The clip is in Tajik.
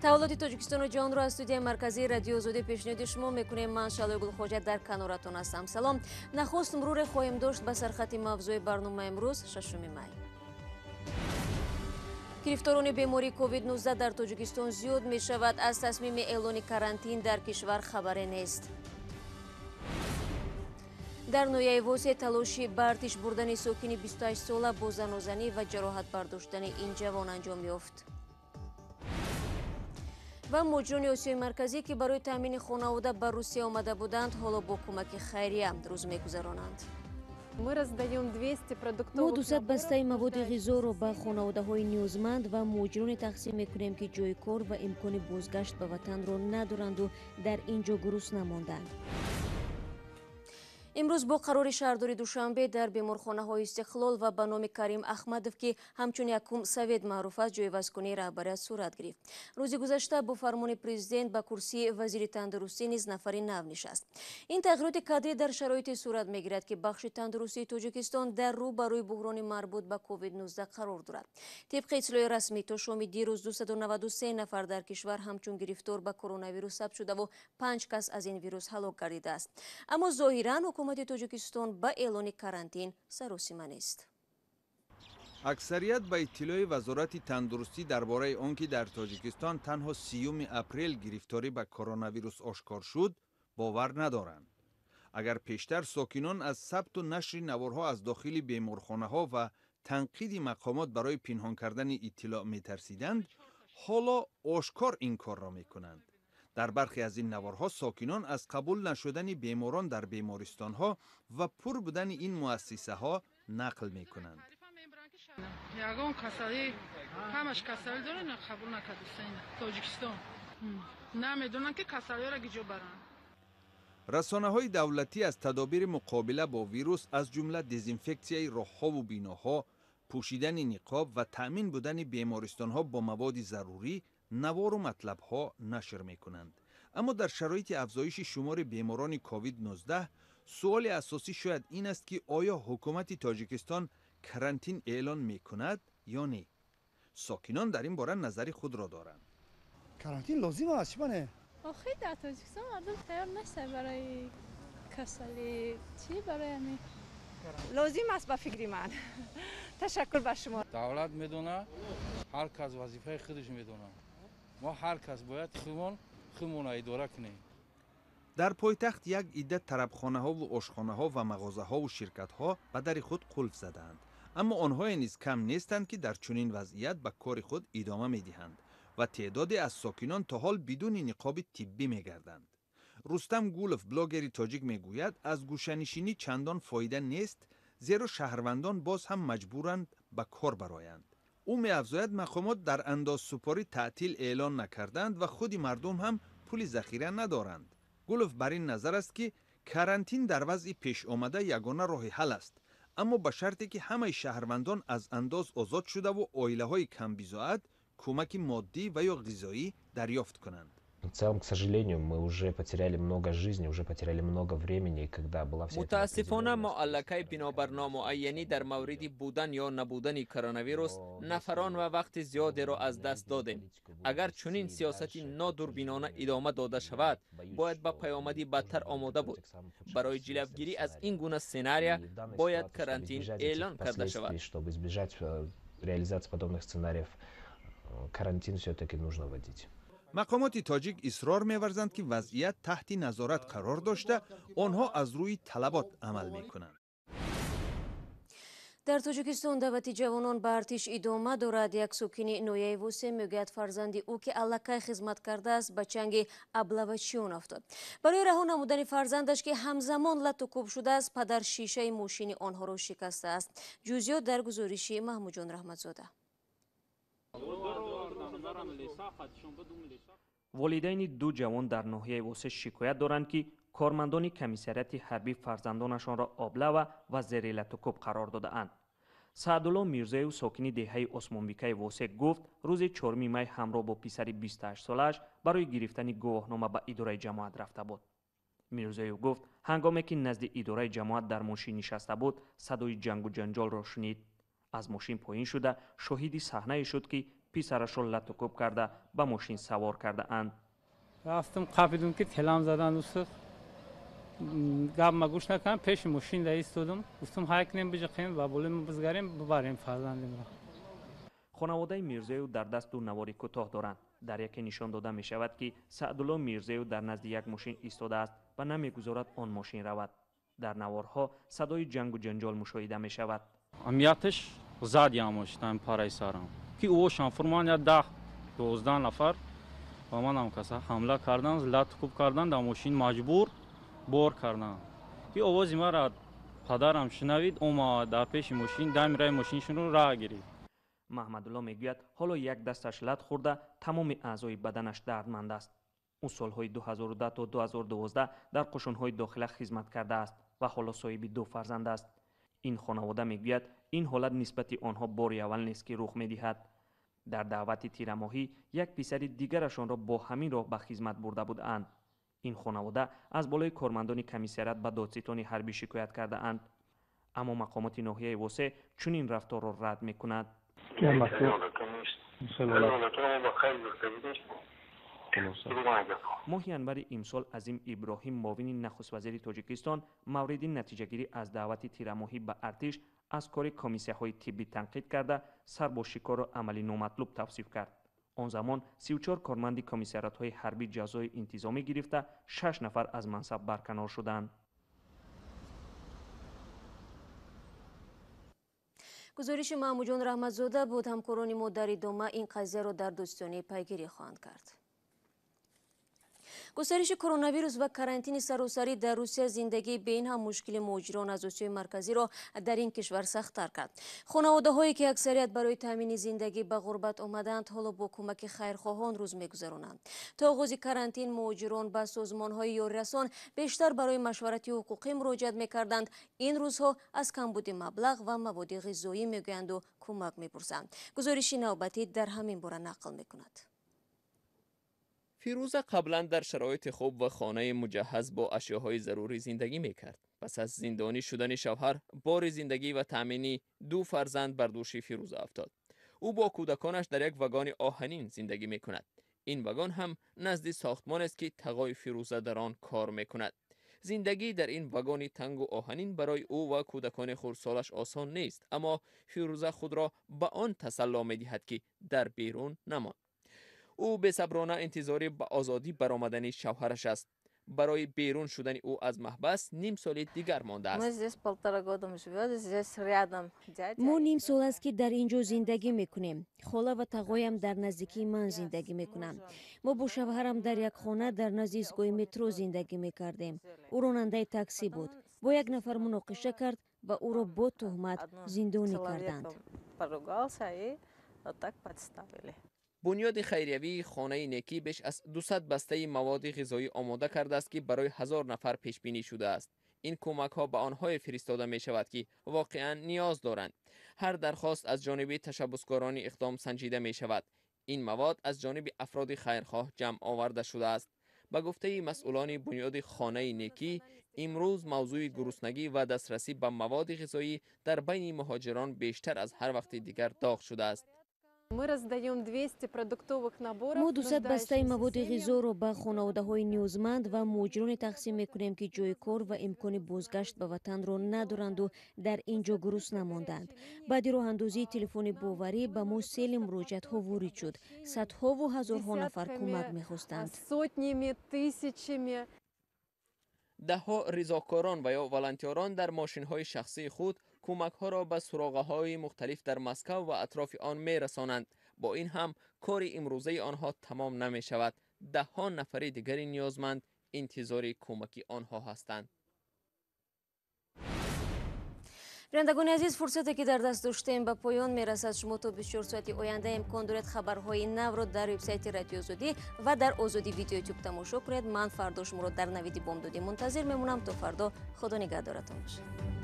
Таваллуди Тоҷикистону ҷаҳонро аз студияи марказии Радиои Озодӣ пешниҳоди шумо мекунем. Ман Шалои Гулхоҷа дар каноратон ҳастам. Салом. Нахуст муруре хоҳем дошт ба сархати мавзӯи барномаи имрӯз, 6 май. Гирифторони бемории COVID-19 дар Тоҷикистон зиёд мешавад. Аз тасмими эълони карантин дар кишвар хабаре нест. Дар ноҳияи Восе талоши ба артиш бурдани сокини 28 сола бо занозанӣ ва ҷароҳат бардоштани ин ҷавон анҷом ёфт. Ва муҳоҷирони Осиёи Марказӣ, ки барои таъмини хонавода ба Русия омада буданд, ҳоло бо кӯмаки хайрия рӯз мегузаронанд. Мы раздаем 200 Мо продуктовых 200 бастаи маводи наборов. ғизоро ба хонаводаҳои ниёзманд ва муҳоҷироне тақсим мекунем, ки ҷои кор ва имкони бозгашт ба ватанро надоранду дар ин ҷо гурусна монданд. Имрӯз бо қарори шаҳрдори Душанбе дар беморхонаҳои Истиқлол ва ба номи Карим Ахмадов, ки ҳамчун якум совет маъруф аст, ҷойвазкунии раҳбарият сурат гирифт. Рӯзи гузашта бо фармони президент ба курсии вазири тандурустӣ низ нафари нав нишаст. Ин тағйироти кадрӣ дар шароите сурат мегирад, ки бахши тандурустии Тоҷикистон дар рӯ ба рӯи буҳрони марбут ба COVID-19 қарор дорад. Тибқи иттилои расмӣ, то шоми дирӯз 293 нафар дар кишвар ҳамчун гирифтор ба коронавирус сабт шудаву панҷ кас аз ин вирус ҳалок гардидааст. Аммо зоҳиран ҳукумати Тоҷикистон ба эълони карантин саросима нест. Аксарият ба иттилои Вазорати тандурустӣ дар бораи он ки дар Тоҷикистон танҳо 30 апрел гирифторӣ ба коронавирус ошкор шуд, бовар надоранд. Агар пештар сокинон аз сабту нашри наворҳо аз дохили беморхонаҳо ва танқиди мақомот барои пинҳон кардани иттилоъ метарсиданд, ҳоло ошкор ин корро мекунанд. Дар бархе аз ин наворҳо сокинон аз қабул нашудани беморон дар бемористонҳо ва пур будани ин муассисаҳо нақл мекунанд. Ягон касалӣ, ҳамаш касалӣ дорад, қабул накардиста. Тоҷикистон намедонанд, ки касалиёро гиҷо баранд. Расонаҳои давлатӣ аз тадобири муқобила бо вирус, аз ҷумла дезинфексияи роҳҳову биноҳо, пӯшидани ниқоб ва таъмин будани бемористонҳо бо маводи зарурӣ навору матлабҳо нашр мекунанд. Аммо дар шароити афзоиши шумори беморони COVID-19 суоли асосӣ шояд ин аст, ки оё ҳукумати Тоҷикистон карантин эълон мекунад ё не. Сокинон дар ин бора назари худро доранд. Карантин лозим аст, чӣ бане? Охи, дар Тоҷикистон мардум тайёр нестанд барои касалӣ, чӣ, барои ҳамин. Лозим аст, ба фикри ман. Ташаккур ба шумо. Давлат медона, ҳар кас вазифаи худаш медона. Мо ҳар кас бояд худмон худмонро идора кунем. Дар пойтахт як идда тарабхонаҳову ошхонаҳо ва мағозаҳову ширкатҳо ба дари худ қулф задаанд, аммо онҳое низ кам нестанд, ки дар чунин вазъият ба кори худ идома медиҳанд ва теъдоде аз сокинон то ҳол бидуни ниқоби тиббӣ мегарданд. Рустам Гулов, блогери тоҷик, мегӯяд, аз гӯшанишинӣ чандон фоида нест, зеро шаҳрвандон боз ҳам маҷбуранд ба кор бароянд. Ӯ меафзояд, мақомот дар андозсупорӣ таътил эълон накарданд ва худи мардум ҳам пули захира надоранд. Гулов бар ин назар аст, ки карантин дар вазъи пешомада ягона роҳи ҳал аст, аммо ба шарте ки ҳамаи шаҳрвандон аз андоз озод шудаву оилаҳои камбизоат кӯмаки моддӣ ва ё ғизоӣ дарёфт кунанд. В целом, к сожалению, мы уже потеряли много жизни, уже потеряли много времени, когда была вся эта Мутаассифона, мо аллакай бинобар номуайянӣ дар мавриди будан ё набудани коронавирус нафарон ва вақти зиёдеро аз даст додем. Агар чунин сиёсати нодурбинона идома дода шавад, бояд ба паёмади бадтар омода буд. Барои ҷилавгирӣ аз ин гуна сценария бояд карантин эълон карда шавад. Чтобы избежать реализации подобных сценариев, карантин все-таки нужно вводить. Мақомоти тоҷик исрор меварзанд, ки вазъият таҳти назорат қарор дошта, онҳо аз рӯи талабот амал мекунанд. Дар Тоҷикистон даъвати ҷавонон ба артиш идома дорад. Як сокини ноҳияи Восе мегӯяд, фарзанди ӯ, ки аллакай хизмат кардааст, ба чанги аблавачиён афтод. Барои раҳо намудани фарзандаш, ки ҳамзамон лату кӯб шудааст, падар шишаи мошини онҳоро шикастааст. Ҷузъиёт дар гузориши Маҳмудҷон Раҳматзода. Волидайни ду ҷавон дар ноҳияи Восе шикоят доранд, ки кормандони комиссариати ҳарбӣ фарзандонашонро облава ва зери латукӯб қарор додаанд. Саъдулло Мирзоев, сокини деҳаи Осмонбикаи Восе, гуфт, рӯзи 4 май ҳамроҳ бо писари 28-солааш барои гирифтани гувоҳнома ба идораи ҷамоат рафта буд. Мирзоев гуфт, ҳангоме ки назди идораи ҷамоат дар мошин нишаста буд, садои ҷангу ҷанҷолро шунид. Аз мошин поин шуда, шоҳиди саҳнае шуд, ки Писарашро латукӯб карда ба мошин савор кардаанд. Рафтам қапидум ки телам задан усух. Гап ма гӯш накардам, пеши мошин да истодум. Гуфтум ҳай кунем биҷиқем ва болои бизгарем бибарем фарзандимро. Хонаводаи Мирзоев дар даст ду навори кӯтоҳ доранд. Дар яке нишон дода мешавад, ки Саъдулло Мирзоев дар назди як мошин истодааст ва намегузорад он мошин равад. Дар наворҳо садои ҷангу ҷанҷол мушоҳида мешавад. Амияташ зад ямошитам параи сарам, ки ӯшам фурман я 10-12 нафар ба манам каса ҳамла кардан, латукӯб кардан, дар мошин маҷбур бор кардан, ки овози мара падарам шунавид, омад дар пеши мошин, дами раи мошиншонро раҳ гирифт. Маҳмадулло мегӯяд, ҳоло як дасташ лат хӯрда, тамоми аъзои баданаш дардманд аст. Ӯ солҳои 2010 то 2012 дар қушунҳои дохила хизмат кардааст ва ҳоло соҳиби ду фарзанд аст. Ин хонавода мегӯяд, ин ҳолат нисбати онҳо бори аввал нест, ки рух медиҳад. Дар даъвати тирамоҳӣ як писари дигарашонро бо ҳамин роҳ ба хизмат бурда буданд. Ин хонавода аз болои кормандони комиссариат ба додситони ҳарбӣ шикоят кардаанд. Аммо мақомоти ноҳияи Восе чунин рафторро рад мекунад. Моҳи январи имсол Азим Иброҳим, муовини нахуствазири Тоҷикистон, мавриди натиҷагирӣ аз даъвати тирамоҳӣ ба артиш аз кори комиссияҳои тиббӣ танқид карда, сарбозшикорро амали номатлуб тавсиф кард. Он замон 34 корманди комиссариатҳои ҳарбӣ ҷазои интизомӣ гирифта, 6 нафар аз мансаб барканор шуданд. Гузориши Маҳмудҷон Раҳматзода буд. Ҳамкорони мо дар идома ин қазияро дар дӯстонӣ пайгирӣ хоҳанд кард. Густариши коронавирус ва карантини саросарӣ дар Русия зиндагии бе ин ҳам мушкили муҳоҷирон аз Осиёи Марказиро дар ин кишвар сахттар кард. Хонаводаҳое ки аксарият барои таъмини зиндагӣ ба ғурбат омадаанд, ҳоло бо кӯмаки хайрхоҳон рӯз мегузаронанд. То оғози карантин муҳоҷирон ба созмонҳои ёрирасон бештар барои машварати ҳуқуқӣ муроҷиат мекарданд. Ин рӯзҳо аз камбуди маблағ ва маводи ғизоӣ мегӯянду кӯмак мепурсанд. Гузориши навбатӣ дар ҳамин бора нақл мекунад. Фирӯза қаблан дар шароити хуб ва хонаи муҷаҳҳаз бо ашёҳои зарурӣ зиндагӣ мекард. Пас аз зиндонӣ шудани шавҳар, бори зиндагӣ ва таъмини ду фарзанд бар дӯши Фирӯза афтод. Ӯ бо кӯдаконаш дар як вагони оҳанин зиндагӣ мекунад. Ин вагон ҳам назди сохтмонест, ки тағои Фирӯза дар он кор мекунад. Зиндагӣ дар ин вагони тангу оҳанин барои ӯ ва кӯдакони хурдсолаш осон нест, аммо Фирӯза худро ба он тасалло медиҳад, ки дар берун намонд. Ӯ бесаброна интизори ба озодӣ баромадани шавҳараш аст. Барои берун шудани ӯ аз маҳбас ним соли дигар мондааст. Мо ним сол аст, ки дар ин ҷо зиндагӣ мекунем. Хола ва тағоям дар наздикии ман зиндагӣ мекунанд. Мо бо шавҳарам дар як хона дар назди истгоҳи метро зиндагӣ мекардем. Ӯ ронандаи таксӣ буд. Бо як нафар муноқиша кард ва ӯро бо туҳмат зиндонӣ карданд. Бунёди хайриявии хонаи некӣ беш аз 200 бастаи маводи ғизоӣ омода кардааст, ки барои 1000 нафар пешбинӣ шудааст. Ин кӯмакҳо ба онҳое фиристода мешавад, ки воқеан ниёз доранд. Ҳар дархост аз ҷониби ташаббускорони иқдом санҷида мешавад. Ин мавод аз ҷониби афроди хайрхоҳ ҷамъ оварда шудааст. Ба гуфтаи масъулони бунёди хонаи некӣ, имрӯз мавзӯи гуруснагӣ ва дастрасӣ ба маводи ғизоӣ дар байни муҳоҷирон бештар аз ҳар вақти дигар доғ шудааст. Мы раздаем 200 продуктовых наборов. Мо 200 бастаи маводи ғизоро ба хонаводаҳои ниёзманд ва муҳоҷироне тақсим мекунем, ки ҷои кор ва имкони бозгашт ба ватанро надоранду дар ин ҷо гурусна монданд. Баъди роҳандозии телефони боварӣ ба мо сели муроҷиатҳо ворид шуд. Садҳову ҳазорҳо нафар кӯмак мехостанд. Сотнями, тысячами. Даҳҳо ризокорон ва ё волонтёрон дар мошинҳои шахсии худ кӯмакҳоро ба суроғаҳои мухталиф дар Москав ва атрофи он мерасонанд. Бо ин ҳам кори имрӯзаи онҳо тамом намешавад. Даҳҳо нафари дигари ниёзманд интизори кӯмаки онҳо ҳастанд. Бинандагони азиз, фурсате ки дар даст доштем ба поён мерасад. Шумо то 24 соати оянда имкон доред хабарҳои навро дар вебсайти Радиои Озодӣ ва дар Озодӣ видео ютуб тамошо кунед. Ман фардо шуморо дар навиди бомдодӣ мунтазир мемонам. То фардо, Худо нигаҳдоратон бошад.